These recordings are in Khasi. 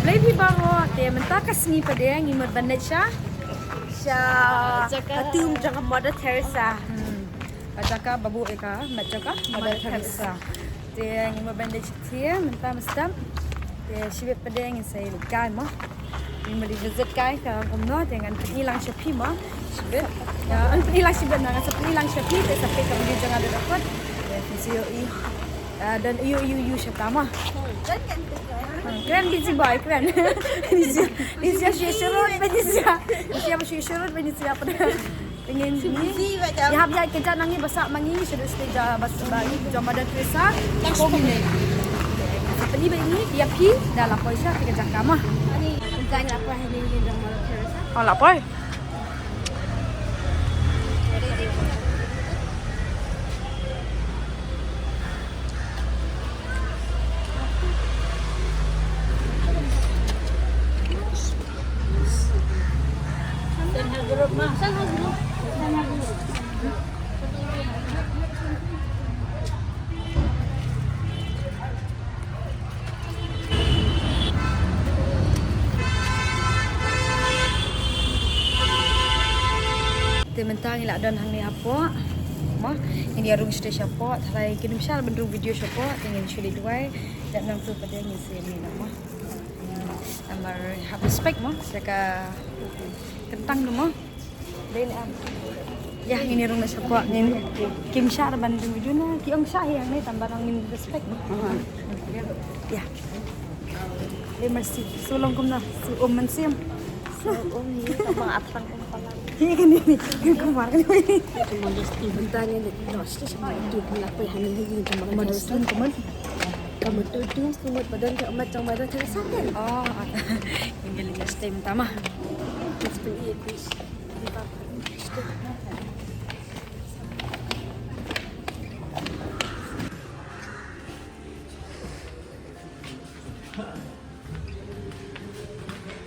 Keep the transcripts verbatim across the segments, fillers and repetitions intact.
Baby baroh, te mynta ka sngi pat de ngi mut ban leit sha, sha ka tomb jong ka Mother Teresa. Hmm. Ka jaka ba buh ïa ka met jong ka Mother Teresa. Te ngi mut ban leit sha te mynta mynstep. Te shibit pat de ngin sa ïaleit kai mo. Ngi mut ïa visit kai ka kumno, te ngan pyni lang sha phi mo. Shibit. Ïa, ngan pyni lang shibit, ngan sa pyni lang sha phi, te sa peit ka video jong nga da dkhot. Te phi sa ïohi. Ah, don ïu ïu ïu shata mo. Hmm, kren busy boy, kren. Busy, busy shu shu rut, busy. Busy shu shu rut, busy pat de. Te ngin ni. Ïa hap ïa kynjat nangne ba sah ma ngi shu stage ba sah ba ngi jong Mother Teresa. Thanks for me. Sa pyni ba ngi ïa phi da la poi sha phi ka jaka mo. Ani, ka la poi ha ni jong Mother Teresa. Oh, la poi. Te mynta ngi la don hangne hapoh. Mo, ngin ïa rung sha te shapoh, tharai kin ym shah ban rung video shapoh, te ngin shu leit duwai. Dep nangtu pat de ngin sa ïa mih noh mo. Namar hap respect mo, sa ka kyntang tu mo. Dei ne em. Ïa, ngin ïa rung na shapoh, ngin kim shah ban rung video na, ki ong shah hi hangne, tang ba ngin respect mo. Ïa. Dei mercy. Shu long kumno, shu um mynsiem. Shu um hi, tang ba nga thrang um palat. Hi kane, kane kumar kane. Modesty. Mynta ngin ïa, no, stage ba tu, la poi hangne hi, tang ba modesty kumar. Ka mut tu, tu, ka mut ba don ka mat jong Mother Teresa kan. Oh, ngin ïa leit stage mynta mo. Let's go eat, please.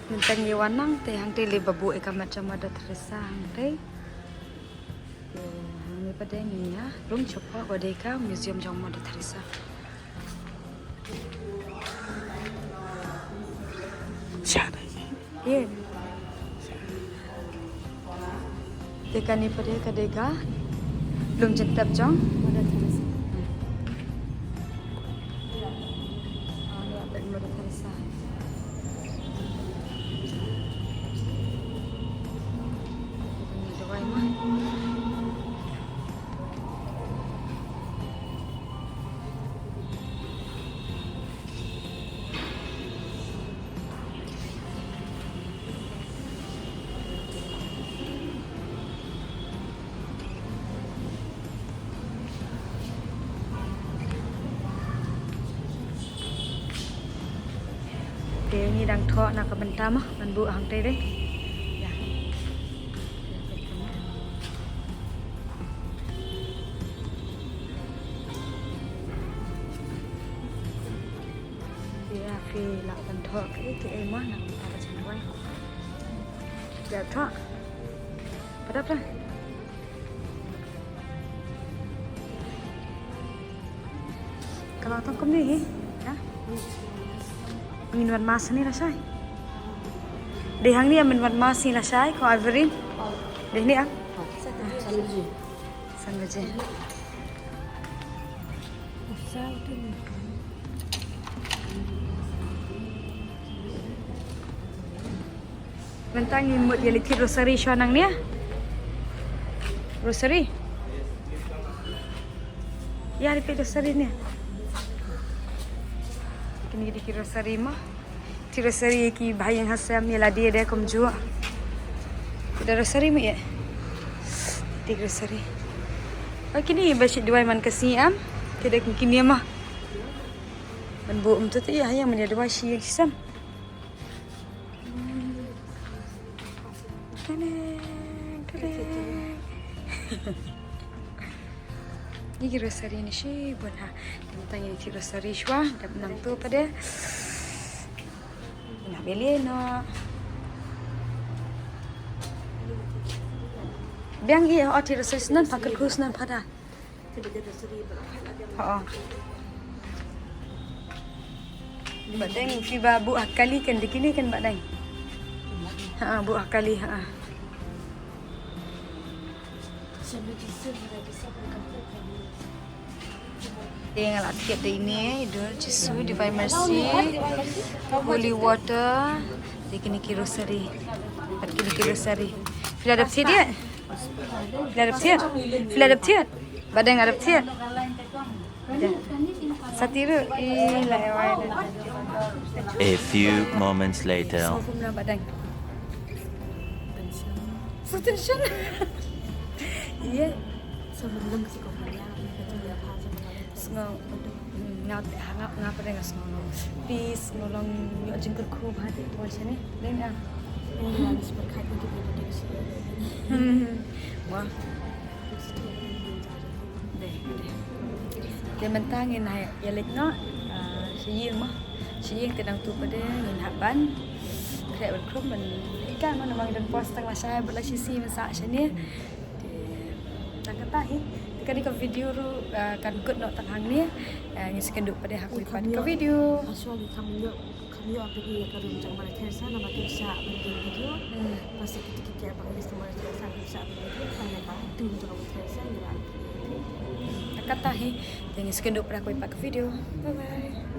Mynta ngi wan nang te hangtei lei ba buh ïa ka met jong Mother Teresa hangtei. Te hangne pat de ngi ïa rung shapoh ba dei ka museum jong Mother Teresa. Ïa. Te kane pat de ka dei ka lum jingtep jong Mother Teresa. Ah, ïa, Mother Teresa. Duwai mo. Te ngi dang thoh na ka bynta mo ban buh hangtei de. Ïa. Ïa, phi lah ban thoh kaei kaei mo na ka bynta ka jingduwai. Ïa thoh. Padap lah. Ka la tang kumne hi. Ha? Ngin wan mass hangne lashai. Dei hangne ngin wan mass hangne lashai ko Ivory. Dei hangne ah. San baje. San baje. Mynta ngi mut ïa leit thied rosary shuwa nangne. Rosary. Ïa leit rosary ne. Kine ki dei ki rosary mo. Thied rosary ïa ki bahaïing hasem, ïa lade de kumjuh. Ki da rosary mo ïa. Thied rosary. Oh, kine ba shu duwai man ka sngi em. Ki da kine mo. Ban buh um tu te ïa, ïa man ïa duwai shi ïing shi sem. Tadang, tadang. Ngi ki rosary ni shibun ha. Te mynta ngi thied rosary shuwa, dep nangtu pat de. Ina beli no. Biang i, oh, thied rosary shuwa, pakhat kus nan pada. Oh. Bah Deng, phi ba buh ha kali kan da kine kan Bah Deng. Ha, buh ha kali, ha. Te nga la thied da ine, Idur Jisu, Divine Mercy, Holy Water, te kine ki rosary. Pat kine ki rosary. Phi la dep thied ïa? Phi la dep thied? Phi la dep thied? Bah Deng la dep thied. Sa tiru i la ewai. A few moments later. Sngewbha Bah Deng. So tension. Iya. Sngew. Hmm, nga te ha nga nga pyrshah nga sngew long. Peace, sngew long ïoh jingkyrkhu bha te tuan shane. Deng ah. Hmm. Wah. Deh, deh. Te mynta ngin ïa leit noh, ah, sha ïing mo. Sha ïing te nangtu pat de ngin hap ban khreh ban khrum ban ïa ka mo, namar ngi don pos tang lashai bad lashisngi mynta shane. Te tang kata hi. Te kane ka video ruh, ah, kan kut noh tang hangne. Ah, ngin sa ïakynduh pat de ha kawei pat ka video. Kham ïoh, kham ïoh phi ïa ka room jong Mother Teresa namar ki shah ban don video. Hmm. Pas ki ki ki ba ngi Mother Teresa ki shah ban video. Kan ba tu jong Mother Teresa ngi la. Kata hi, te ngin sa ïakynduh pat ha kawei pat ka video. Bye bye.